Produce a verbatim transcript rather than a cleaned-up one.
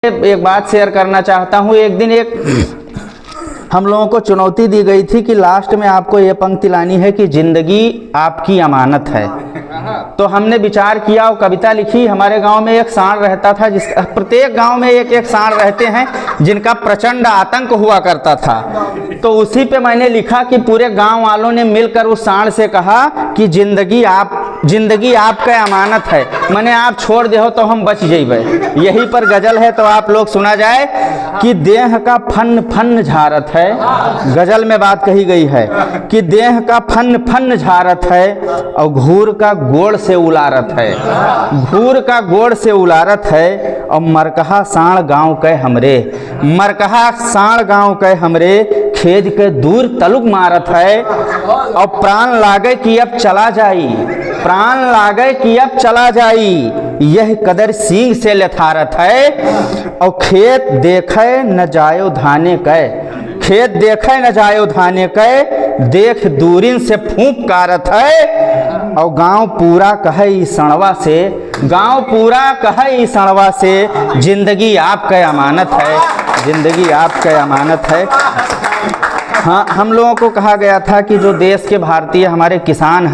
एक बात शेयर करना चाहता हूँ। एक दिन एक हम लोगों को चुनौती दी गई थी कि लास्ट में आपको ये पंक्ति लानी है कि जिंदगी आपकी अमानत है। तो हमने विचार किया और कविता लिखी। हमारे गांव में एक साँड़ रहता था, जिस प्रत्येक गांव में एक एक साँड़ रहते हैं, जिनका प्रचंड आतंक हुआ करता था। तो उसी पे मैंने लिखा कि पूरे गांव वालों ने मिलकर उस साँड़ से कहा कि जिंदगी आप जिंदगी आपका अमानत है, मने आप छोड़ देहो तो हम बच जइबे। यही पर गजल है, तो आप लोग सुना जाए कि देह का फन्न फन्न झारत है। गजल में बात कही गई है कि देह का फन्न फन्न झारत है और घूर का गोड़ से उलारत है, घूर का गोड़ से उलारत है। और मरकहा साँड़ गाँव के हमरे, मरकहा साँड़ गाँव के हमरे, खेद के दूर तलुक मारत है। और प्राण लागे कि अब चला जाई, प्राण लागे कि अब चला जाई, यह कदर सींग से लेथारत है। और खेत देखे न जायो धाने के, खेत देखे न जायो धाने के, देख दूरिन से फूंक कारत है। और गांव पूरा कहे ई सणवा से, गांव पूरा कहे ई सणवा से, जिंदगी आपके अमानत है, जिंदगी आपके अमानत है। हाँ, हम लोगों को कहा गया था कि जो देश के भारतीय हमारे किसान